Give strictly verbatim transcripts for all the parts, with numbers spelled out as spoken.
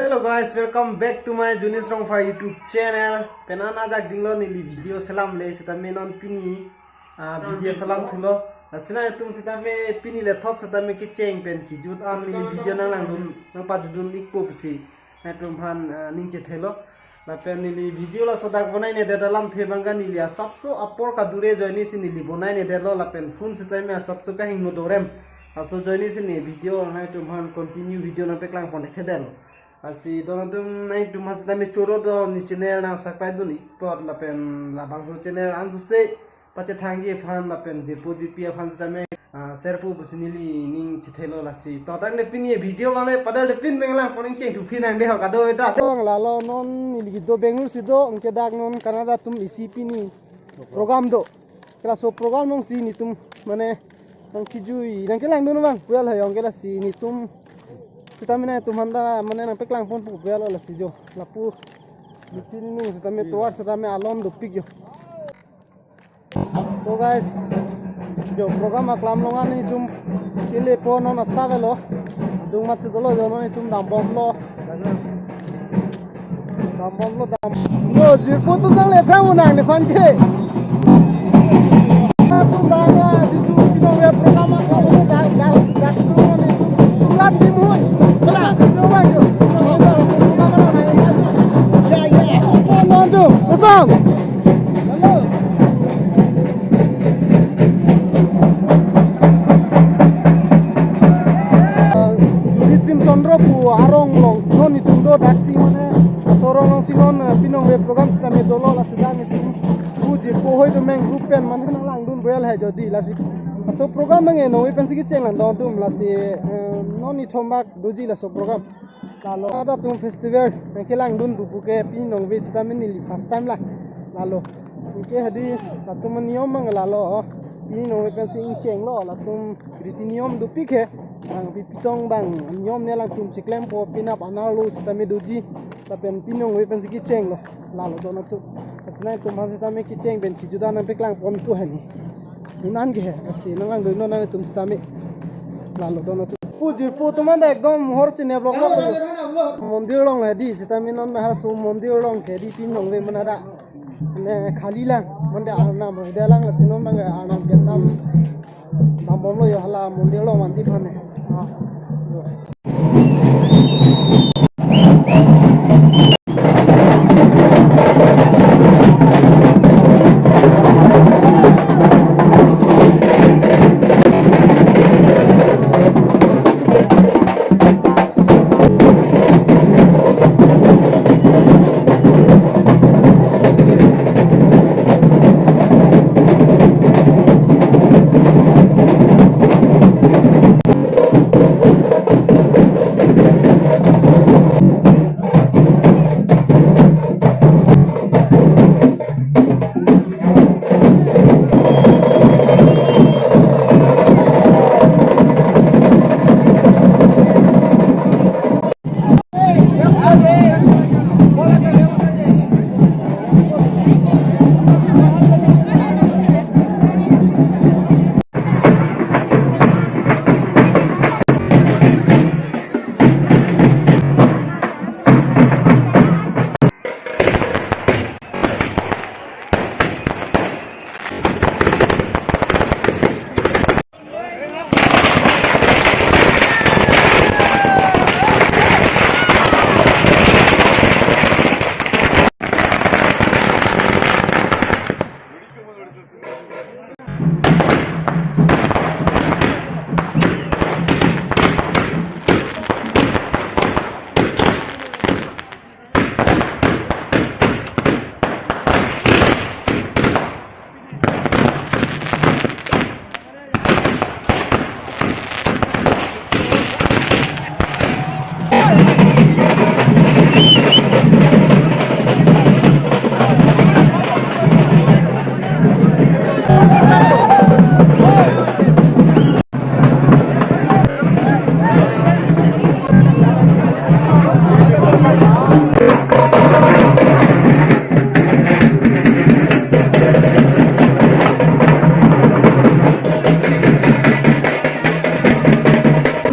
Hello guys, welcome back to my Junis Rongphar YouTube channel. Pen an ajak dinglo neli video selam le sitame non pini ah, video selam thulo. Lasi nangtum sitame pini le thot sitame kecheng pen kejut an neli video nanglangdun nangpajutdun ikpo pusi nangtum aphan ah, ning chethelo. Lapen neli video laso dak bonai nedet alam the bangga neli asapso apor kadure ajoine si neli bonai nedetlo lapen phone sitame asapso kahingno dorem. Laso ajoine si ne video nangtum aphan continue video nangpeklang pon thedetlo. Lasi donatum nangtum aphan sitame choro do ne channel nang subscribe dun ikpo lapen labangso channel ansose pachethangji aphan lapen jirpo jirpi aphan sitame ah, share pu pusi neli ning chethelo lasi. To dak ne pini video mane padal de pin benglang poning cheng thuphi nang de ho kado eta. Tong lalo non neli do Bangalore si do, anke dak non Canada atum isi pini program do. Kelaso program alongsi netum mane nangkejui nangkelangdun abang pu ya la yong ke lasi netum sitame nangtum aphan ta mane nangpeklang pon pu pu ya lo lasi jo. Lapu bitin nung sitame tovar sitame alon dopik jo. So guys, jo program aklam along an netum kelepo non asap avelo. Adung mat si dolo jo non netum dambomlo. Dambomlo dam. Lo jirpo atum nangle thang unang nephan ke. Atum bang la jitu pinong ya program aklam lo dak dak dak tu netum surat dimun. Bela. Program jo. Ya ya. Kosong non tu. Kosong. Jubit Bhim Chandra pu arong alongsi non netum do daksi mane. Laso arong alongsi non eh, pinong ave program sitame dolo lasi dak netum pu jirpo hoi do meng group pen mane nanglangdun boyal hai jodi lasi. Laso program mane nong ave pensi kecheng lang donatum lasi eh, non nithom bak doji laso program. Lalo ada tum festival nangkelangdun pu puke pinong ave sitame neli first time la. Lalo. Anke hadi latum niyom mang lalo. Pinong ave pensi ingchenglo latum riti niyom dopik he. Bang pipitong bang niyom ne latum chiklempo pinap anerlo sitame doji. Lapen pinong ave pensi kechenglo. Lalo donatum. Lasi nangtum aphan sitame kecheng pen kejut an nangpeklang pon pu heni. Iman ke he, lasi nanglangdun non nangtum sitame. Lalo donatum. Pu jirpo atum an ekdom hor chinep lok lok. Mondir along hedi sitame non bahar so mondir along ke di pinong ave mane dak. Ne khali lang, mane Arnam ave lang lasi non bang Arnam ke dam. Dambomlo jo hala mondir along vanji aphan ne.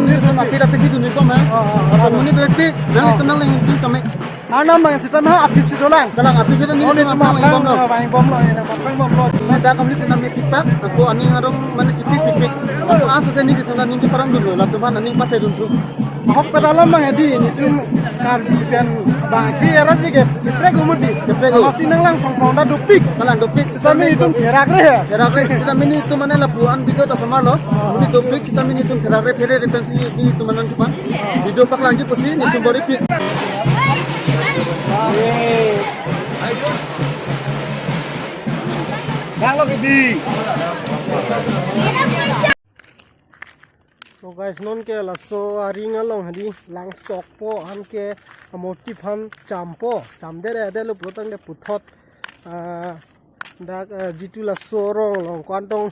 Nirton apit apit si dun nirton ha. Harmoni do ek pi, nang itu nang leng. Kami. Arnam nang sita na aphi si dolang. Kalang aphi si dolang, oh, nelitum nelitum aphi aplang bomlo. Aplang bomlo, ya, aplang bomlo. Mane dak kami sita nelitum pipak, ako aning arum mane chipik chipik. Ako ansa se nelitum nangning keparang dunlo, latum aphan nangning pachai dunlo. Ahok pada alam bang hedi, nelitum Karbi pen bang ke era jige, keprek umut di. Keprek umut. Masih nang lang pangpang da dopik. Kalang dopik. Sita nelitum pherak re. Pherak re. Sita nelitum mane lapu-an video ta somar lo. Mane dopik sita nelitum pherak re, phere re pensi nelitum mane kipan. Video paklangji pusi nelitum bor-i pik. Bang lo ke di. So guys, non ke laso aring along hadi lang sokpo, anke amorti aphan champo, chamde de de lo pulo tangte puthot, ah, dak, ah, jitu laso arong along ko-an tong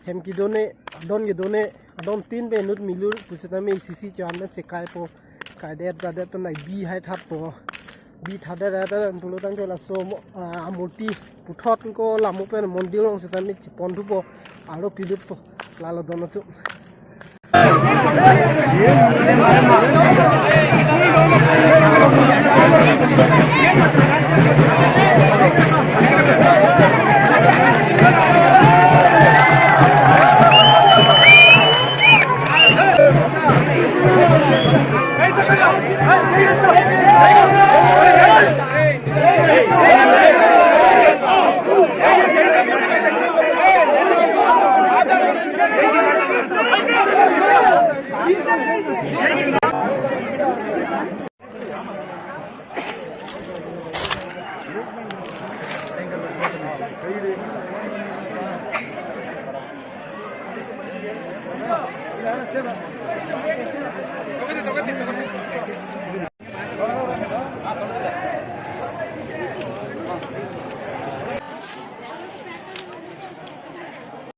hem kedo-ne, adon kedo-ne, adon tin pe inut milur pusitame isi isi cho-an na chekaipo, kaidet dadet pen nai bi hai thatpo, bi thatdet dadet pulo tangte laso mo-, ah, amorti puthot ko lamu pen mondir along sitame chepon thupo, aro pidutpo, lalo don atum.